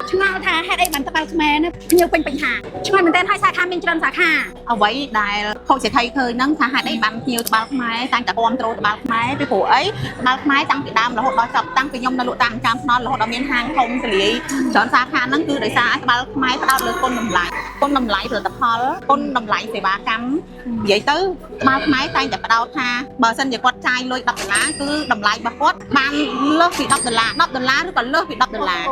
ឆ្ងល់ថាហេតុអីបានត្បាល់ខ្មែរណាភ្ញៀវពេញបញ្ហាឆ្ងាញ់មែនតើហើយសាខាមានច្រើនសាខា អ្វីដែលខូចសេដ្ឋីឃើញហ្នឹងថាហេតុអីបានភ្ញៀវត្បាល់ខ្មែរតាំងតែគាំទ្រត្បាល់ខ្មែរពីព្រោះអីត្បាល់ខ្មែរតាំងពីដើមរហូតដល់ចប់តាំងពីខ្ញុំនៅលក់តាមចាំថ្នល់រហូតដល់មានហាងធំទលាយច្រើនសាខាហ្នឹងគឺដោយសារត្បាល់ខ្មែរផ្ដោតលើគុណតម្លៃគុណតម្លៃផលិតផលគុណតម្លៃសេវាកម្មនិយាយទៅត្បាល់ខ្មែរតែងតែផ្ដោតថាបើសិនជាគាត់ចាយលុយ10ដុល្លារគឺតម្លៃរបស់គាត់បានលើសពី10ដុល្លារ10ដុល្លារឬក៏លើសពី10ដុល្លារ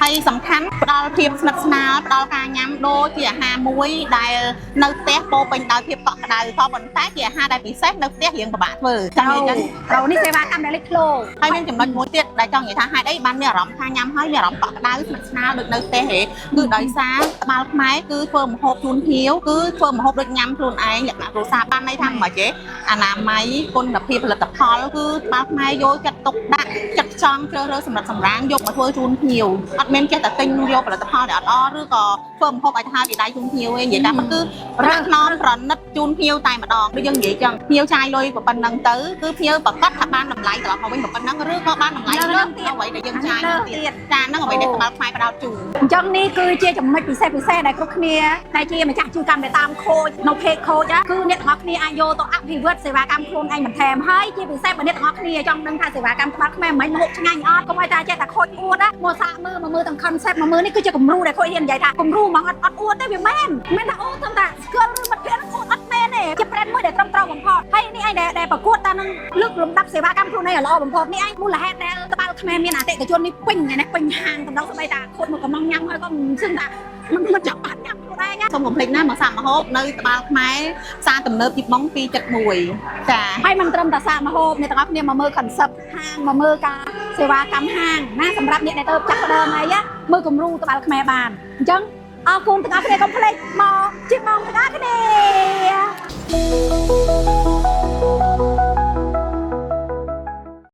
ហើយសំខាន់ផ្ដល់ភាពស្និទ្ធស្នាលផ្ដល់ការញ៉ាំដូចជាអាហារមួយដែលនៅផ្ទះពោរពេញដោយភាពកក់ក្ដៅក៏ប៉ុន្តែជាអាហារដែលពិសេសនៅផ្ទះរៀងពិបាកធ្វើចង់និយាយចឹង ត្រូវនេះសេវាកម្មដែលលេចធ្លោ ហើយមានចំណុចមួយទៀតដែលចង់និយាយថាហេតុអីបានមានអារម្មណ៍ថាញ៉ាំហើយមានអារម្មណ៍កក់ក្ដៅស្និទ្ធស្នាលដូចនៅផ្ទះហេគឺដោយសារត្បាល់ខ្មែរគឺធ្វើម្ហូបជូនភ្ញៀវគឺធ្វើម្ហូបដូចញ៉ាំខ្លួនឯងលក្ខណៈគ្រួសារបានន័យថាមិនទេអនាម័យគុណភាពផលិតផលគឺត្បាល់ខ្មែរយកចិត្តទុកដាក់ចិត្តចង់ជ្រើសរើសសម្រាប់សម្រាងយកមកធ្វើជូនភ្ញៀវអត់មានចេះតែទិញយកផលិតផលដែលអត់អឬក៏ធ្វើម្ហូបឲ្យទៅហើយពីដៃជូនភ្ញៀវឯងនិយាយតាមมันគឺរកខ្នងប្រណិតជូនភ្ញៀវតែម្ដងដូចយើងនិយាយចឹងភ្ញៀវចាយលុយប៉ុណ្ណឹងទៅគឺភ្ញៀវប្រកាសថាបានតម្លៃត្រឡប់មកវិញប៉ុណ្ណឹងឬក៏បានតម្លៃលើសពីអ្វីដែលយើងចាយនឹងទៀតចាហ្នឹងអ្វីដែលត្បាល់ខ្មែរផ្ដោតជូន អញ្ចឹងនេះគឺជាចំណុចពិសេសពិសេសដែលគ្រប់គ្នាដែលជាម្ចាស់អាជីវកម្មដែលតាមខូចនៅ page ខូចគឺអ្នកទាំងអស់គ្នាអាចយកទៅអភិវឌ្ឍសេវាកម្មខ្លួនឯងបន្ថែមហើយជាពិសេសបើអ្នកទាំងអស់គ្នាចង់ដឹងថាសេវាកម្មត្បាល់ខ្មែរមិនហូបឆ្ងាញ់អត់កុំឲ្យតែចេះតែខូចអួតណាមកសាកមើលមកមើលទាំង concept មកមើលនេះគឺជាគំរូដែលខូចរៀននិយាយថាគំរូហ្មងអត់អត់អួតទេវាមែនមិនថាអូត្រឹមតែស្គាល់ឬមិត្តភក្តិហ្នឹងអួតអត់មែនទេជា brand មួយដែលត្រឹមត្រូវបំផុតហើយនេះឯងដែលប្រកួតតាមនឹងលើកលំដាប់សេវាកម្មខ្លួនឯងឲ្យល្អបំផុតនេះឯងមូលហេតុដែលត្បាល់ខ្មែរមានអតិថិជននេះពេញណាពេញហាងតំដងស្បីតាខូចមកកំងញ៉ាំហើយក៏មិនសឹងថាមិនចង់បានញ៉ាំខ្លួនឯង សូមកុំភ្លេចណាមកសាកម្ហូបនៅត្បាល់ខ្មែរផ្សារទំនើបទីបង271ចា ហើយមិនត្រឹមតែសាកម្ហូបអ្នកទាំងអស់គ្នាមកមើល concept ហាងមកមើលការសេវាកម្មហាងណាសម្រាប់អ្នកដែលទៅចាប់ផ្ដើមអីណាមើលគំរូត្បាល់ខ្មែរបានអញ្ចឹងអរគុណទាំងអស់គ្នាកុំភ្លេចមកជិះម៉ងទាំងអស់គ្នា។